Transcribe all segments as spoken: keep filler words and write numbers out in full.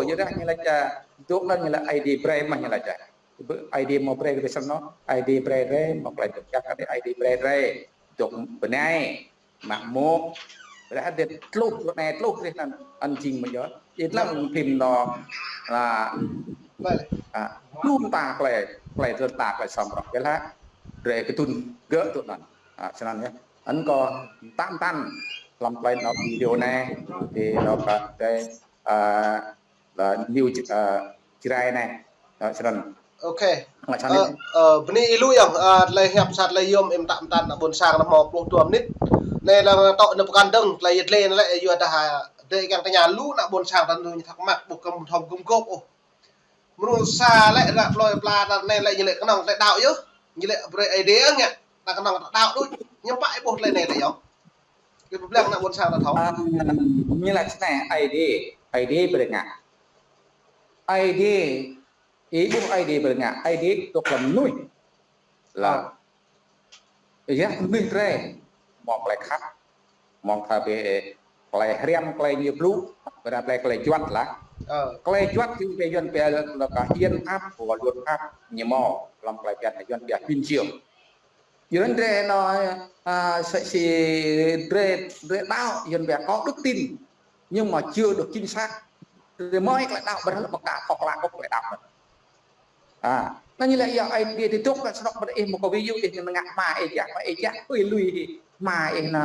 Ñu dah ñu laĭ ča, dŏ anŭn ñu laĭ Aê Diê brơi mơ̆ ñu laĭ ča. Aê Diê mơ̆ brơi kơ ƀing sơnŏ, Aê Diê brơi rai, mơ̆ klei dŏ čăk kơ Aê Diê brơi rai. Dŏ bơnai, mă mŏ, ƀiădah dêh tluh, tluh anai tluh dêh anŭn, anŭn jing mơ̆ yơh. Ih lăng phim anŭn, a, a, dŭm ta klei, klei dŭm ta klei samrŏ, ƀiădah drơi kơtŭn gơ̆ tŭ anŭn. A, snăn yơh. Anŭn kâo mơtam mơtam hlăm klei anŭn video anai, ti anŭn kơ drơi, a, la New J-, a, Jrai anai. A, snăn. Ôkê. Ngă snăn. Ơ, ơ, bơni ih lu yơh, a, tơlơi hiăp sat tơlơi yôm ih mơtă mơtă ană ƀôn sang anŭn hmâo pluh dua mơnit. Anai lăng tŏ anŭn pơkŏn dơ̆ng, tơlơi yet lĕ anŭn lĕ yua dah, a, drơi kiăng tơña lu ană ƀôn sang ta anŭn ñu thắc mắc, ƀu kơ thâo gum gôp ôh. Mơnuih sa lĕ ră plơi pla ta anai lĕ ñu lĕ kơnơ̆ng tơlơi đaŏ yơh. Ñu lĕ brơi Aê Diê ngă, ta kơnơ̆ng ta đaŏ đôč. Ñu pă ih ƀuh tơlơi anai lĕ yơh. Kơ pơblang ană ƀôn sang ta thâo. A, ñu laĭ snei, Aê Diê, Aê Diê brơi ngă. Aê Diê, ih ƀuh Aê Diê brơi ngă, Aê Diê dŏ hlăm mơnuih. Lah. Ơ. Yơh mơnuih drơi, mơ̆ng klei khăp, mơ̆ng thâo bĕ klei hriăm, klei ñu blŭ, ƀiădah klei, klei juăt lah. Ơ. Klei juăt jing bĕ Yuan bĕ lŏ kơ hiên ăp, kơ luật ăp, ñu mơ̆, hlăm klei pơhiăp Yuan bĕ pin siêu. Yuan drơi anŭn, a, sa čô drơi, drơi đaŏ, Yuan bĕ có đức tin, nhưng mà chưa được chính xác. Drơi mơ̆ ih klei đaŏ, ƀiădah lĕ mơ̆ ka thâo klă kơ klei đaŏ. A, anŭn ñu laĭ yơh Aê Diê ti dŏ kơ sơnŏ ƀiădah ih mơ̆ kơ ví dụ ih ngă mă ih jak, mă ih jak, ui lui ih, mă ih anŭn,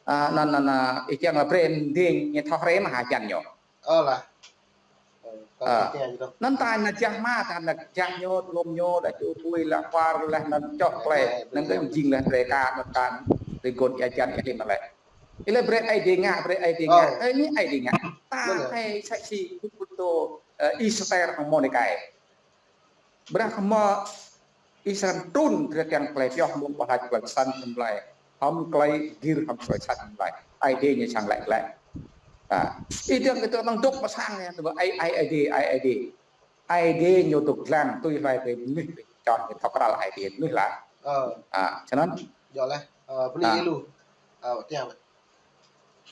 a, anŭn, anŭn, anŭn, ih kiăng brơi ding ñu thâo hrĕ mă hơjăn ñu. Ơ lah. Ơ, kâo ơ. Ih kiăng ñu dŏ. Anŭn ta anŭn jak mă, ta anŭn jak ñu, lŏm ñu, dah ču bui, lah kuar, lah anŭn čŏk klei. Anŭn kơ jing lah drơi ka, anŭn ta, drơi gŏn ia jan ia hlĭm lĕ. Ih lĕ brơi Aê Diê ngă, brơi Aê Diê ngă. Ơ. Ơ, anai Aê Diê ngă. Ta hai sa čô kŭt kŭt tơ, ơ, Ester hăng Môrdekai. Ƀiădah hmâo Israel trŭn drơi kiăng klei pioh mơ̆ng pơhač klei săn tơm klei. Hŏm klei gir hŏm klei săn tơm klei. Aê Diê ñu čang lĕ lĕ. A. Ih dơ̆ng kơ tơ̆ anŭn dŏ pơ sang anai, tơ̆ Aê, Aê, Aê Diê, Aê, Aê Diê. Aê Diê ñu dŏ lăng tui hloi kơ mơnuih čŏng ñu thâo krăn Aê Diê mơnuih lah. Ơ. A, snăn. Yơh lah. Ơ, bơni ih lu. Ơ, tiang lah.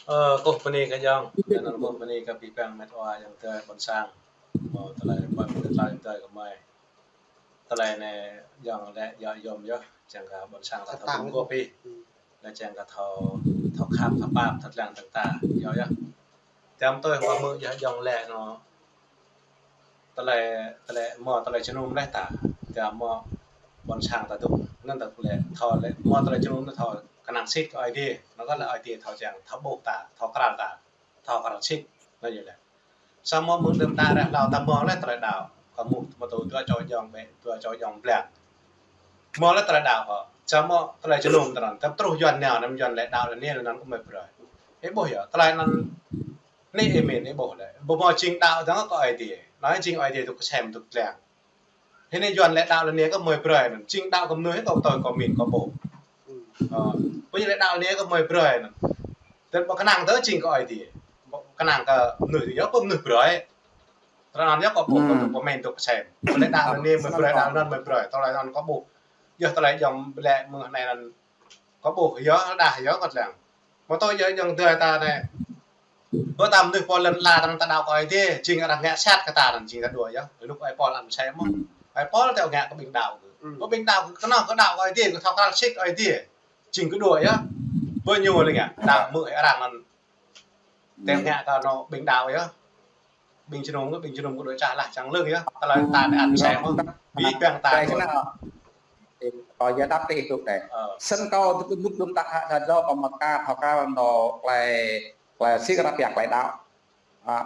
Ơ, kâo bơni kơ ayŏng, anŭn kâo bơni kơ abih bang met wa ayŏng adơi ƀôn sang. Mơ̆ tơlơi ƀuăn kơ tơlơi adơi kơ mơi. Tơlơi anai ayŏng lĕ yua yôm yơh, čang kơ ƀôn sang ta thâo gum gôp ih. Lĕ čang kơ thâo, thâo khăp, thâo pap, thâo lăng tơ̆ng ta, yua yơh. Tơm tui hmâo mơ̆ yơh ayŏng lĕ anŭn. Tơlơi, tơlơi mơ̆ tơlơi jơnum lĕ ta. Tơm mơ̆ ƀôn sang ta dŏ. Anŭn ta lĕ thâo lĕ mơ̆ tơlơi jơnum anŭn thâo kơnang sĭt kơ Aê Diê. Anŭn kơ lĕ Aê Diê thâo čang, thâo ƀuh ta, thâo krăn ta, thâo krăn sĭt. Anŭn yơh lĕ. Samơ̆ mơ̆ng đưm đă ră hlâo ta mơ̆ lĕ tơlơi đaŏ. Kâo mŭt mơ̆ tŭ dua čô ayŏng bĕ, dua čô ayŏng blang. Mơ̆ lĕ tơlơi đaŏ kâo. Samơ̆ tơlơi jơnum tơnăn. Tơm truh Yuan nao, anăm Yuan lĕ đaŏ lĕ anai lĕ anŭn kơ mơi brơi. Ih ƀuh yơh, tơlơi anŭn Anai ih mĭn ih ƀuh lĕ. Ƀu hmâo jing đaŏ dơ̆ng kơ Aê Diê. Anai jing Aê Diê dŏ kơsem dŏ lăng. Hĭ anai Yuan lĕ đaŏ lĕ anai kơ mơi brơi anŭn. Jing đaŏ kơ mơnuih kâo tui kâo mĭn kâo ƀuh. Ơ, ƀu ñu lĕ đaŏ lĕ anai kơ mơi brơi anŭn. Tơl ƀu kơnang tơ jing kơ Aê Diê. Ƀu kơnang kơ mơnuih tui yơh kơ mơnuih brơi. Tơlơi anŭn yơh kâo ƀuh kâo dŏ pơmĭn dŏ kơsem. Lĕ đaŏ lĕ anai mơi brơi, đaŏ anŭn mơi brơi. Tơlơi anŭn kâo ƀuh. Yơh tơlơi ayŏng lĕ mơ̆ng anai anŭn. Kâo ƀuh yơh, đah yơh kâo lăng. Mơ̆ tui yơh ayŏng adơi ta anai. Ƀu ta mơnuih pô lŏn ala ta anŭn ta đaŏ kơ Aê Diê, jing arăng ngă sat kơ ta anŭn jing ta đuaĭ yơh. Luk ơi Pôl anŭn mơsĕ mơ̆n. Ơi Pôl tơ ngă kơ ƀing đaŏ. Kơ ƀing đaŏ kơ anŭn kơ đaŏ kơ Aê Diê, kơ thâo krăn sĭt kơ Aê Diê. Jing kơ đuaĭ yơh. Ƀu ñu lĕ ngă, đaŏ mơ̆ arăng anŭn. Tơ ngă kơ anŭn ƀing đaŏ yơh. Ƀing jơnum, ƀing jơnum kơ đuaĭ čah lah čang lưng yơh. Tơlơi ta anai mơsĕ mơ̆n. Ƀing ta. Kâo yơh đăp tơ ih tŭ anai. Ơ. Snăn kâo dŏ mŭt dŭm ta ha, ha, dŏ kâo mă ka, thâo ka anŭn klei, klei sĭt kơ ta pioh klei đaŏ. A,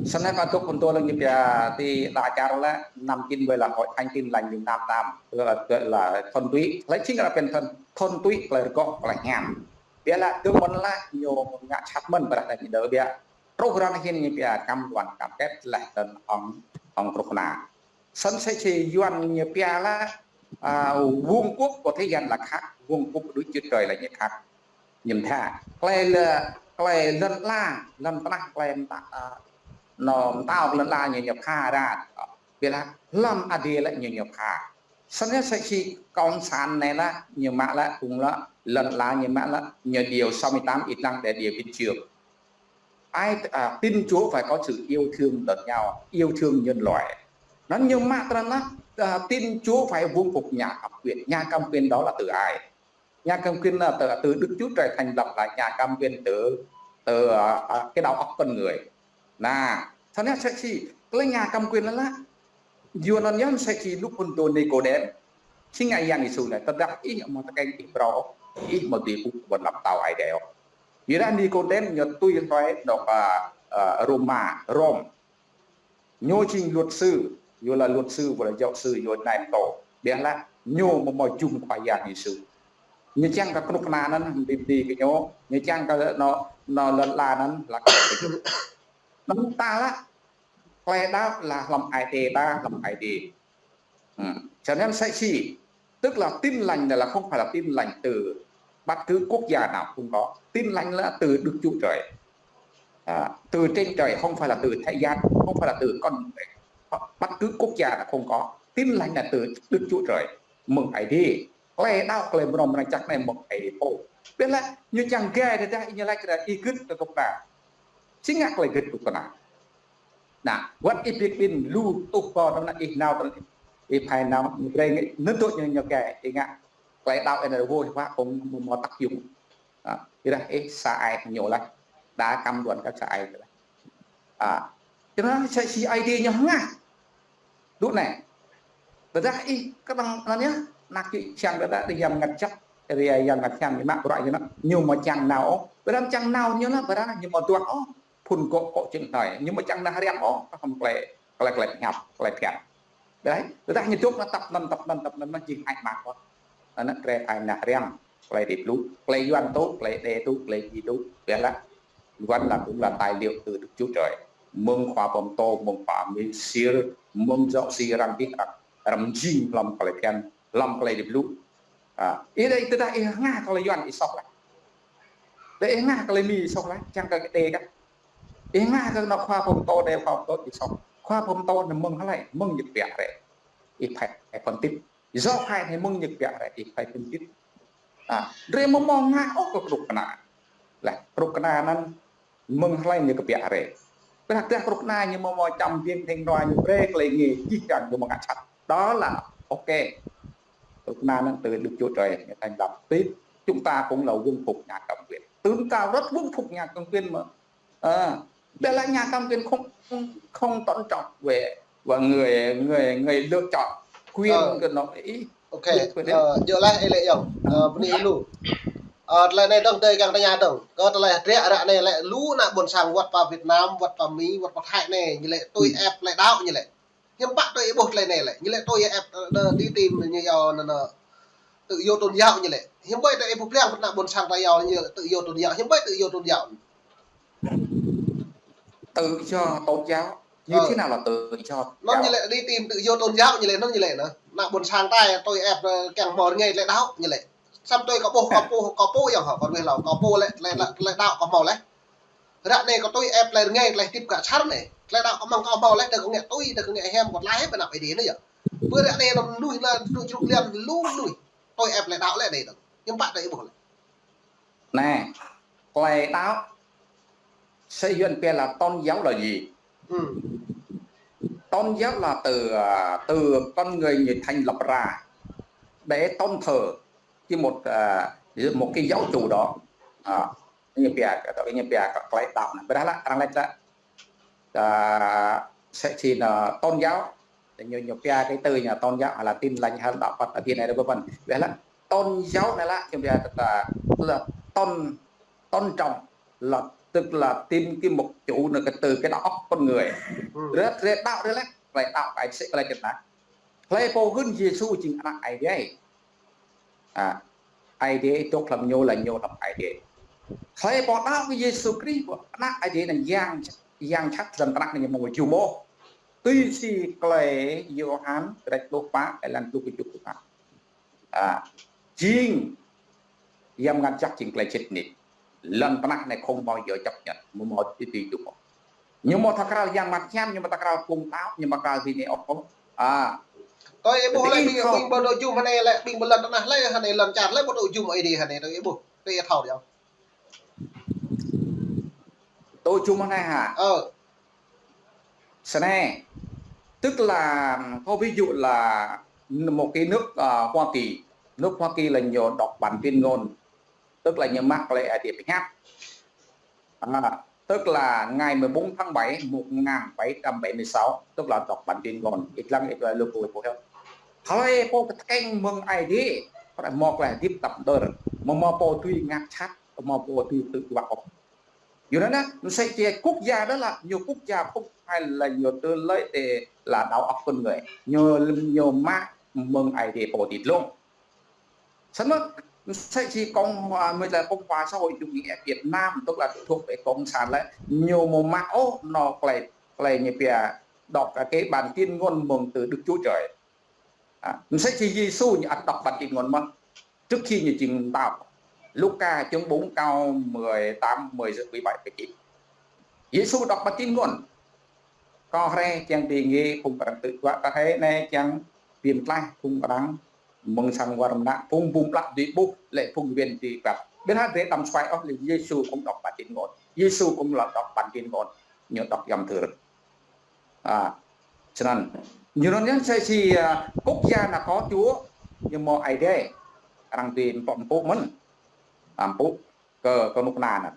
snăn kâo dŏ phŭn tơ lăng ñu pioh ti đa čar lĕ, năm chín mươi là Hội Thánh Tin Lành miền Nam ta. Là, là thuần túy, lĕ jing kơ ta pioh thuần, thuần túy klei rơgoh klei hiam. Biă lĕ dŭm mơ̆n lĕ ñu ngă sat mơ̆n ƀiădah ñu đơ biă. Truh ră anai hĭn ñu pioh cam đoan cam kết lĕ tơl hŏng, hŏng truh anai. Snăn sa čô Yuan ñu pioh lĕ, a, vương quốc của thế gian là khác, vương quốc Đức Chúa Trời là ñu khác. Ñu tha, klei lĕ, klei lŏn ala, lŏn tơnah, klei mơta, a, anŭn mơta lŏn ala ñu ñu pha ra. Biă lĕ hlăm Aê Diê lĕ ñu ñu pha. Snăn sa čô cộng sản anai lĕ, ñu mă lĕ, kung lĕ, lŏn ala ñu mă lĕ, ñu điều sáu mươi tám, ih lăng để điều bình thường. Ai, à, tin Chúa phải có sự yêu thương lẫn nhau, yêu thương nhân loại. Anŭn ñu mă tơlơi anŭn, à, tin Chúa phải vâng phục nhà cầm quyền. Nhà cầm quyền đó là từ ai? Nhà cầm quyền là từ, từ Đức Chúa Trời thành lập lại nhà cầm quyền từ, từ, à, à, cái đầu óc con người. Anŭn, sau anŭn sĕ si, tơlơi nhà cầm quyền anŭn lah. Yua anŭn yơh sĕ si lu phŭn tơ Nikôdem. Sĭt ngă Yang Yêsu anai, tơdah ih mơ̆ tơkeng ih phrâo, ih mơ̆ dưi ƀuh ƀơi lăm tao Ơi Adai ôh. Yua dah Nikôdem ñu tui hrơi anŏ, à, à, Rôma, Rôm. Ñu jing luật sư, yua là luật sư, yua là giáo sư, yua anai pơtô. Biă lah, ñu mơ̆ mơ̆ jum Khua Yang Yêsu. Ñu čang kơ kơnuk kơna anŭn, hăng đĭ đĭ kơ ñu, ñu čang kơ anŏ, anŏ lŏn ala anŭn, lah kơ ñu. Anŭn ta lah, tơlơi đaŏ lah hlăm Ơi Adai ta, hlăm Ơi Adai. Ừ. Cho nên sĕ si, tức là Tin Lành này là không phải là Tin Lành từ bất cứ quốc gia nào không có. Tin Lành là từ Đức Chúa Trời. À, từ trên trời, không phải là từ thế gian, không phải là từ con người. Bất cứ quốc gia nào không có. Tin Lành là từ Đức Chúa Trời. Mơ̆ng Ơi Adai. Tơlơi đaŏ, tơlơi mơnong mơnong čăk anai mơ̆ng Ơi Adai pô. Biă lah, ñu čang gai tơdah, ñu laĭ tơdah, ih gĭt tơ kơnuk kơna. Sĭt ngă tơlơi gĭt kơnuk kơna. Anŭn, wơ̆t ih biă ƀing lu tuh pô tơnah ih nao tơnah ih phai nao, ñu brơi ngă, nơ̆n tŭ ñu ñu kơ ih ngă. Tơlơi đaŏ ih anai wơ̆t wơ̆t kông mơ̆ mơ̆ tăk yŭng. À, ih dah ih sa ai ñu lah. Đa căm đuăn kơ sa ai lah. À, cho nên sĕ si Ơi Adai ñu hơngah. Dŏ anai. Tơdah ih kơnang anŭn yơh, ană čư̆ čang tơdah ih Yang Bơngăt Jăk, ih Yang Bơngăt Hiam, ñu mă bruă ñu anŭn, ñu mơ̆ čang nao ôh. Ƀơi anŭn čang nao ñu lah, ƀơi anŭn ñu mơ̆ duah ôh. Phŭn gŏ kŏ čing hnai, ñu mơ̆ čang nao hriăm ôh, kơ hăm tơlơi, tơlơi, tơlơi hiăp, tơlơi phiăn. Ƀơi anai, tơdah ñu dŏ anŭn tăp anŭn, tăp anŭn, tăp anŭn, anŭn jing ai mă ôh. Anŭn krĕ ai nao hriăm, tơlơi đĭ blŭ, tơlơi Yuan tŭ, tơlơi Ơi Adai tŭ, tơlơi Ơi Adai tŭ, biă lah. Yuan là cũng là tài liệu từ Đức Chúa Trời. Mơ̆ng khua pơtô, mơ̆ng khua Mi sir, mơ̆ng giáo sư arăng đih, arăng jing hlăm tơlơi phiăn, hlăm tơlơi đĭ blŭ. À, ih dah, tơdah ih hơngah tơlơi Yuan ih soh lah. Dah ih hơngah tơlơi Mi ih soh lah, čang kơ Ơi Adai kah. Ih hơngah kơ anŏ khua pơtô, đe khua pơtô ih soh. Khua pơtô anai mơ̆ng hlơi, mơ̆ng ñu kơbiă rai. Ih phai, phai phân tích. Yua phai anai mơ̆ng ñu kơbiă rai, ih phai phân tích. À, drơi mơ̆ mơ̆ ngă ôh kơ kơnuk kơna. Lah, kơnuk kơna anŭn mơ̆ng hlơi ñu kơbiă rai. Ƀơi anăp tơdah kơnuk kơna ñu mơ̆ mơ̆ čăm biêng theng nua ñu brơi tơlơi ngă jih jang ñu mơ̆ ngă sat. Đó là ok. Kơnuk kơna anŭn từ Đức Chúa Trời ñu thành lập. Thì chúng ta cũng là vâng phục nhà cầm quyền. Chúng ta rất vâng phục nhà cầm quyền mà. Ờ, biă lah nhà cầm quyền không, không, không tôn trọng về, về người, người, người lựa chọn quyền. Ờ. Kơ anŏ ih. Ok. Quyền đấy. Ờ, djơ̆ laih ih lĕ yơh. Ờ, bơni lu. Ờ, tơlơi anai dơ̆ng, tơlơi kiăng tơña dơ̆ng. Kơ tơlơi hơdră ră anai lĕ lu ană ƀôn sang wơ̆t pơ Việt Nam, wơ̆t pơ Mi, wơ̆t pơ Thái anai, ñu lĕ tui ĕp tơlơi đaŏ ñu lĕ. Hiư̆m pă tui ih ƀuh tơlơi anai lĕ. Ñu lĕ tui ĕp, ơ, đi tìm ñu yua anŭn, anŭn, tự do tôn giáo ñu lĕ. Hiư̆m ƀơi tui ih ƀuh pliăng ană ƀôn sang ta yua ñu tự do tôn giáo. Hiư̆m ƀơi tự do tôn giáo. Tự do tôn giáo? Như thế nào là tự do tôn giáo? Anŭn ñu lĕ đi tìm tự do tôn giáo ñu lĕ, anŭn ñu lĕ anŭn. Ană ƀôn sang ta tui ĕp, ơ, kiăng hmâo rơngai tơlơi đaŏ ñu lĕ. Samơ̆ tui kâo ƀuh, kâo pô, kâo pô yơh hă, kâo ƀuh hlâo, kâo pô lĕ, tơlơi đaŏ, tơlơi đaŏ kâo hmâo lĕ. Ră anai kâo tui ĕp tơlơi rơngai, tơlơi hơdip kơ čar anai. Tơlơi đaŏ kâo mơ̆ng kâo hmâo lĕ, tơlơi kâo ngă tui, tơlơi kâo ngă hiam, kâo tlaih ƀơi anăp Ơi Adai anai yơh. Ƀơi ră anai anŭn mơnuih anŭn, tơlơi čruk lian lu mơnuih. Tui ĕp tơlơi đaŏ lĕ anai dơ̆ng. Hiư̆m pă tui ih ƀuh lĕ. Anai, tơlơi đaŏ, sĕ Yuan pia là tôn giáo là gì? Ừ. Tôn giáo là từ, à, từ con người, người thành lập ra để tôn thờ cái một, à, một cái giáo chủ đó. À, ñu pia, ñu pia tơlơi đaŏ anai. Ƀơi anai lah, arăng laĭ lah, à, sĕ si anŭn tôn giáo. Ñu, ñu pia cái từ anŭn tôn giáo, hay là Tin Lành, hay là đạo Phật ở Việt Nam, vân vân. Biă lah, tôn giáo anai lah, ñu pia, à, là tôn, tôn trọng, là, tức là tìm cái mục chủ là cái từ cái đầu óc con người. Ừ. Rĕ, rĕ đaŏ rĕ lah, tơlơi đaŏ kơ ih sĕ tơlơi kơ anai. Hlơi pô hưn Yêsu jing ană Ơi Adai. À, Ơi Adai dŏ hlăm ñu, lĕ ñu hlăm Ơi Adai. Hlơi pô đaŏ kơ Yêsu Krist, ană Ơi Adai anŭn yang, yang jhat lŏn tơnah anai ñu mơ̆ jum ôh. Tui si tơlơi Yôhan, kơđĕč pluh pă, êlan pluh kơjuh pluh pă. À, jing Yang Bơngăt Jăk jing tơlơi sĭt nik. Lŏn tơnah anai không bao giờ chấp nhận, mơ̆ mơ̆ tui tui jum ôh. Ñu mơ̆ thâo krăn Yang Bơngăt Hiam, ñu mơ̆ thâo krăn phung đaŏ, ñu mơ̆ thâo krăn ƀing anai ôh. À. Tui ih ƀuh lĕ ƀing, ƀing ƀu dŏ jum hơnai lĕ, ƀing ƀơi lŏn tơnah lĕ hơnai, lŏn čar lĕ ƀu dŏ jum Ơi Adai hơnai, tui ih ƀuh, tui ih thâo yơh. Tôi chung mơ̆n hă? Ờ. Snei. Tức là, có ví dụ là một cái nước, à, Hoa Kỳ. Nước Hoa Kỳ là ñu đọc bản tuyên ngôn. Tức là ñu mă tơlơi Aê Diê pơhiăp. À, tức là ngày mười bốn tháng bảy một ngàn bảy trăm bảy mươi sáu, tức là đọc bản tuyên ngôn. Ih lăng ih tơlơi lu pô pô hiăp. Hlơi pô kơtơkeng mơ̆ng Aê Diê, pơđai mơ̆ tơlơi hơdip tap đơr. Mơ̆ mơ̆ pô tui ngă sat, mơ̆ pô tui tơ̆ wă ôh. Yua anŭn, mơsĕ si quốc gia đó là, ñu quốc gia không phải là ñu tơlơi tê là đạo óc con người. Ñu, ñu mă mơ̆ng Aê Diê pô ti dlông. Snăn mơ̆, mơsĕ si cộng hòa, mơ̆ là cộng hòa xã hội chủ nghĩa Việt Nam, tức là thuộc về cộng sản lĕ, ñu mơ̆ mă ôh, ñu tơlơi, tơlơi ñu pia đọc cái bản tuyên ngôn mơ̆ng từ Đức Chúa Trời. À, mơsĕ si Yêsu ñu ăt đọc bản tuyên ngôn mơ̆n. Trước khi ñu jing pơtao. Luka chương bốn câu mười tám, mười, mười bảy, mười chín. Yêsu đọc bản tuyên ngôn. Kâo rai kiăng tơngia phung arăng tơ̆ wă, kâo rai anai kiăng pơklaih phung arăng mơ̆ng sang wơr mơnă, phung bum ƀlă dưi ƀuh, lĕ phung win dưi ƀlă. Ƀiădah drơi đăm suaih ôh lĕ Yêsu cũng đọc bản tuyên ngôn. Yêsu cũng là đọc bản tuyên ngôn. Ñu đọc yăm thơr. À, snăn. Ñu anŭn yơh mơsĕ si, à, quốc gia là có Chúa, ñu mơ̆ Aê Diê. Arăng dưi pơpŭ mơ̆n. À, pŭ kơ, kơ kơnuk kơna anŭn.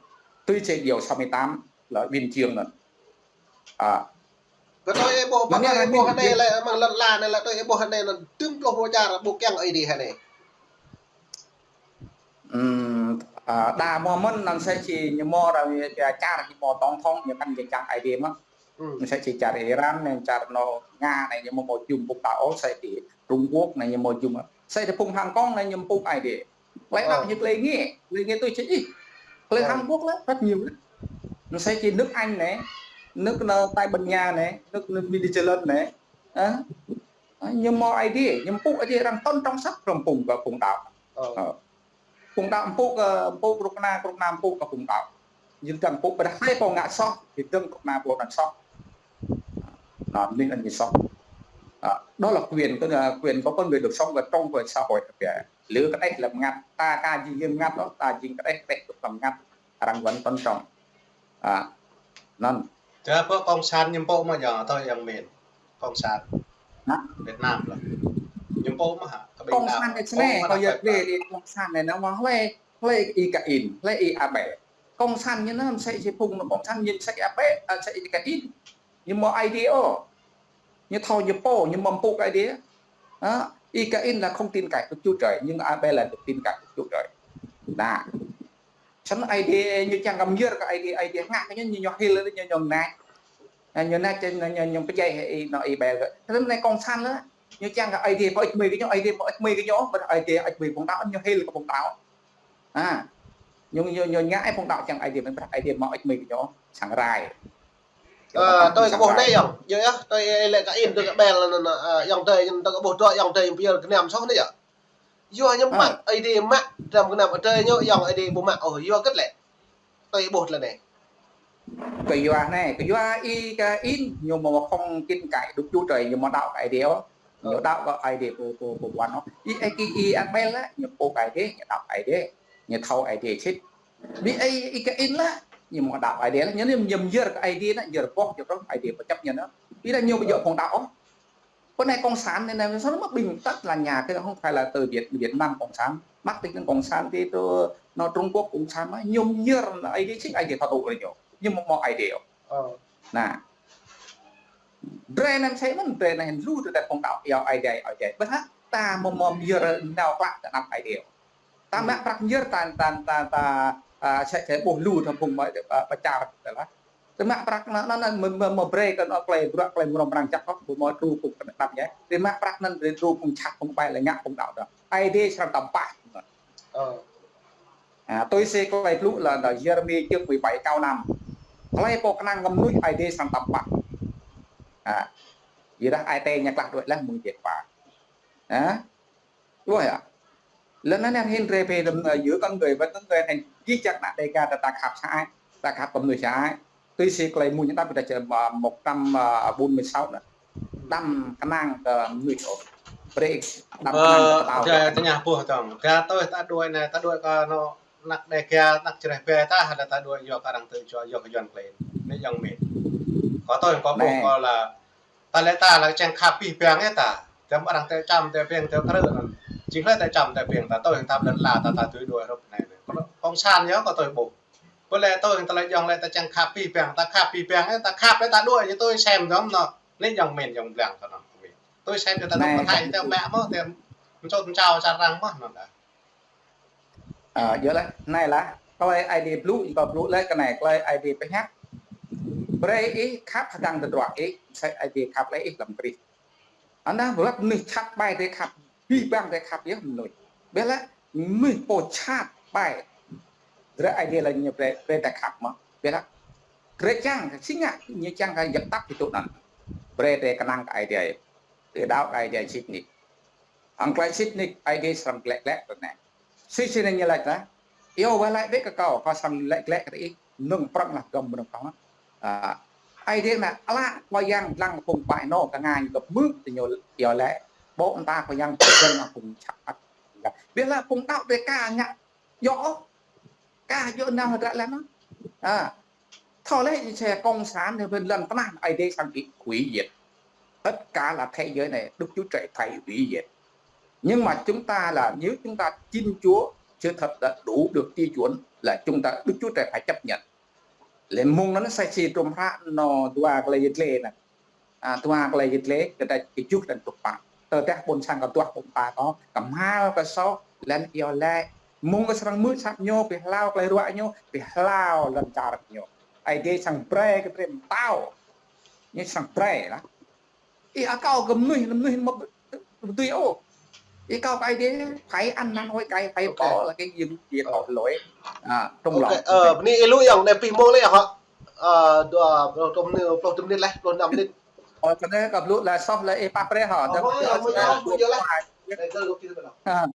Tui si điều sáu mươi tám là uyên chương anŭn. À. Kơ tui ih ƀuh, kơ tui ih ƀuh hơnai lĕ, amăng lŏn ala anai lĕ tui ih ƀuh hơnai anŭn, tơm pluh pô čar ƀu kiăng Aê Diê hơnai. Ừm, à, đa mơ̆ mơ̆n anŭn mơsĕ si ñu mơ̆ arăng pia čar ñu mơ̆ tổng thống ñu kăn ñu čang Aê Diê mơ̆n. Ừm. Mơsĕ si čar Iran anai, čar anŭn Nga anai ñu mơ̆ mơ̆ jum pŭ đaŏ, mơsĕ si Trung Quốc anai ñu mơ̆ jum. Mơsĕ si phung Hồng Kông anai ñu pŭ Aê Diê. Tơlơi đaŏ ñu tơlơi ngă, tơlơi ngă tui si ih. Tơlơi Hàn Quốc lĕ rất nhiều lĕ. Mơsĕ si nước Anh anai, nước, ơ, Tây Ban Nha anai, nước, nước New Zealand anai. Ơ. Ơ, ñu mơ̆ Aê Diê, ñu pŭ Aê Diê arăng tôn trọng săp rŏng phung, kơ phung đaŏ. Ờ. Ờ. Phung đaŏ pŭ kơ, pŭ kơnuk kơna, kơnuk kơna pŭ kơ phung đaŏ. Ñu dơ̆ng pŭ ƀiădah hlơi pô ngă soh, ñu dơ̆ng kơnuk kơna pô anŭn soh. Anŭn anai ñu soh. À, đó là quyền, tức là quyền của con người được sống và trong cái xã hội. Lĕ kơ tơlơi lăm ngăt, ta ka jing lăm ngăt, ta jing kơ tơlơi, kơ tơlơi lăm ngăt. Arăng wăn tôn trọng. À, anŭn. Tơdah pơ cộng sản ñu pŭ mơ̆ yơh, tui yơh mĭn. Cộng sản. Hă? Việt Nam lĕ. Ñu pŭ mơ̆ hă? Cộng sản anai snei, kâo yơh dŏ dih cộng sản anai, anŭn mơ̆ hlơi, hlơi Y Kain, hlơi Y Abel. Cộng sản ñu anŭn mơsĕ si phung anŭn cộng sản ñu mơsĕ Y Abel, à, mơsĕ Y Kain. Ñu mơ̆ Aê Diê ôh. Ñu thâo ñu pô, ñu mơ̆ pŭ kơ Aê Diê. Hă? Y Kain là không tin cậy Đức Chúa Trời, nhưng Abel là được tin cậy Đức Chúa Trời. Anŭn. Snăn Aê Diê ñu čang kơ myơr kơ Aê Diê, Aê Diê ngă kơ ñu, ñu, ñu hil, ñu, ñu ngă. Ñu ngă, ñu, ñu, ñu pơdjai hĭ, anŭn Y Abel. Snăn anai cộng sản lĕ, ñu čang kơ Aê Diê pơih mơi kơ ñu, Aê Diê pơih mơi kơ ñu, ƀiădah Aê Diê pơih mơi phung đaŏ, ñu hil kơ phung đaŏ. À, ñu, ñu, ñu ngă phung đaŏ čang Aê Diê, ƀiădah Aê Diê pơih mơi kơ ñu, sang rai. Ơ, tui kơ ƀuh anai yơh, yơh, yơh, tui lĕ Kain, tui kơ Abel anŭn, ơ, yơh tui, tui kơ ƀuh tui yơh tui pơyơr gơnam soh anai yơh. Yua ñu mă, Aê Diê mă, tơm gơnam adơi ñu, yua Aê Diê ƀu mă ôh, yua hơget lĕ. Tui ih ƀuh tơlơi anai. Kơ yua anai, kơ yua Y Kain, ñu mơ̆ không tin cậy Đức Chúa Trời, ñu mơ̆ đaŏ kơ Aê Diê ôh. Ñu đaŏ kơ Aê Diê pô, pô, pô ƀuăn ôh. Y, Y, Y Abel lĕ, ñu pŭ kơ Aê Diê, ñu đaŏ kơ Aê Diê, ñu thâo Aê Diê sĭt. Ƀiădah Y, Y Kain lĕ, ñu mơ̆ đaŏ kơ Aê Diê lĕ, ñu anai ñu myơr kơ Aê Diê anŭn, myơr boh, ñu rŏng Aê Diê pơčăp ñu anŭn. Ƀiădah ñu ƀu djơ̆ phung đaŏ ôh. Pơ anai cộng sản anai, anai, mơ̆ ƀing tơlơi lăng ngă kơ không phải là từ Việt, Việt Nam cộng sản. Mă tui cộng sản ti tơ, anŭn Trung Quốc cộng sản mơ̆, ñu myơr Aê Diê sĭt, Aê Diê thâo tŭ kơ ñu. Ñu mơ̆ mơ̆ Aê Diê. Ơ. Anŭn. Drơi anai mơsĕ mơ̆n, drơi anai lu tơlơi phung đaŏ, yua Aê Diê, Aê Diê. Ƀiădah ta mơ̆ mơ̆ myơr nao klă tơ anăp Aê Diê. Ta mă prăk myơr ta, ta, ta, ta, à, mơsĕ, mơsĕ ƀuh lu tơm phung mơ̆, à, pơčar tơlơi. Ta mă prăk anŭn, anŭn, anŭn, mơ̆, mơ̆, mơ̆ brơi kơ anŭn tơlơi bruă tơlơi mơnơ̆ng arăng čăk kơ, ƀu mơ̆ truh kơ kơnơ̆ng đăp yơh. Ta mă prăk anŭn, ta truh phung čăk, phung ƀai lĕ ngă phung đaŏ đah. Aê Diê srăng tơm pah. Ơ. À, tui si tơlơi blŭ lĕ anŭn Yêrêmi chương mười bảy câu năm. Hlơi pô kơnang kơ mơnuih Aê Diê srăng tơm pah. À, yua dah Aê Diê ñu klah đuaĭ leh mơ̆ng jĕ pah. Hă? Ƀuh yơh. Lĕ anŭn anai hĭn drơi pơ tơm, ơ, giữa con người với con người anai, jih jang ană Đêga ta khăp sa ai, ta khăp kơ mơnuih sa ai. Tui si tơlơi mơ̆ng ñu đăp ƀiădah čơ, ơ, một trăm bốn mươi sáu anŭn. Đăm kơnang kơ mơnuih ôh. Brơi đăm kơnang kơ pơtao. Ơ, tơña ƀuh tong. Gah tui ta đuaĭ anai, ta đuaĭ kơ anŭn anăk Đêga, anăk čơreh bĕ ta, hă lĕ ta đuaĭ yua kơ arăng tơčô, yua kơ Yuan klin. Anai yŏng mĭn. Kơ tui kơ ƀuh kơ lĕ, ta lĕ ta lĕ čang khăp abih bang yơh ta. Tơm arăng tơčăm tơbiang tơkrơ anŭn. Jing hlơi tơčăm tơbiang ta, tui ta ƀlŏn la ta, ta tui đuaĭ hrup anai. Kơ cộng sản yơh kơ tui ƀuh. Pơ lĕ tui ta lĕ yŏng lĕ ta čang khăp abih bang, ta khăp abih bang yơh, ta khăp lĕ ta đuaĭ yơh tui sem dŏm anŭn. Anai yŏng mĭn yŏng blang ta anŭn. Tui sem yơh ta dŏ pơthai ta mă mơ̆, tơm mơčot mơčao čar arăng mơ̆ anŭn đa. Ơ, yơh lah, anai lah, tơlơi Aê Diê blŭ, ih kơ blŭ lĕ kơ anai, tơlơi Aê Diê pơhiăp. Brơi ih khăp hơdăng tơdruă ih, mơsĕ Aê Diê khăp lĕ ih lăm Krist. Anŭn ƀuh mơnuih čăt ƀai drơi khăp, abih bang drơi khăp yơh mơnuih. Ƀiădah mơnuih pô čăt ƀai, drơi Aê Diê lĕ ñu brơi, brơi drơi khăp mơ̆. Ƀiădah drơi čang, si ngă ñu čang kơ yap tăp ih tŭ anŭn. Brơi drơi kơnang kơ Aê Diê. Drơi đaŏ kơ Aê Diê sĭt nik. Hăng tơlơi sĭt nik Aê Diê srăng glĕ glĕ kơ anai. Sĭt sĭt anai ñu laĭ lah. Iâu wơ̆t laĭ bĕ kơ kâo, kâo srăng laĭ glĕ kơ ih, nơ̆ng prŏng lah gŏm mơnơ̆ng prŏng. Ơ, Aê Diê anai, ala Khua Yang lăng phung ƀai nô kơ ngă ñu kơ mưk tơ ñu iâu laĭ. Ƀô̆ mơta Khua Yang pơdơ̆ng phung čăt. Ƀiădah phung đaŏ drơi ka ngă yua ôh. Ka yua nao hơdră lăm. Ơ. Thâo lĕ ñu sĕ cộng sản ñu pơlŏn tơnah Aê Diê srăng bị hủy diệt. Tất cả là thế giới này Đức Chúa Trời phải hủy diệt. Nhưng mà chúng ta là nếu chúng ta tin Chúa, sự thật đã đủ được tiêu chuẩn là chúng ta, Đức Chúa Trời phải chấp nhận. Lĕ mơ̆ng anŭn sa čih trôm hră anŭn dua Klei Yăl Dliê anŭn. Ơ, dua Klei Yăl Dliê, kơđai kơjuh dan tŭk pă. Tơdah ƀôn sang kơ duah ƀôn ta kơ, kơmhal kơ soh, lăng iâu laĭ. Mơ̆ng kơ srăng mưk sap ñu, pơhlao klei ruă ñu, pơhlao lŏn čar ñu. Aê Diê srăng brơi kơ drơi pơtao. Ñu srăng brơi lah. Ih akâo kơ mơnuih, mơnuih mơ̆ tui ôh. Ih akâo kơ Aê Diê, phải ăn năn hối cải, phải bỏ là cái những việc tội lỗi, à, trong lòng. Ơ, bơni ih lu yŏng, anai pih mông lĕ hă? Ơ, dua pluh, pluh mơnit, pluh mơnit leh, pluh năm mơnit. Ơ, kơ anai kơ blŭ lĕ soh lĕ ih pap brơi hă? Ơ,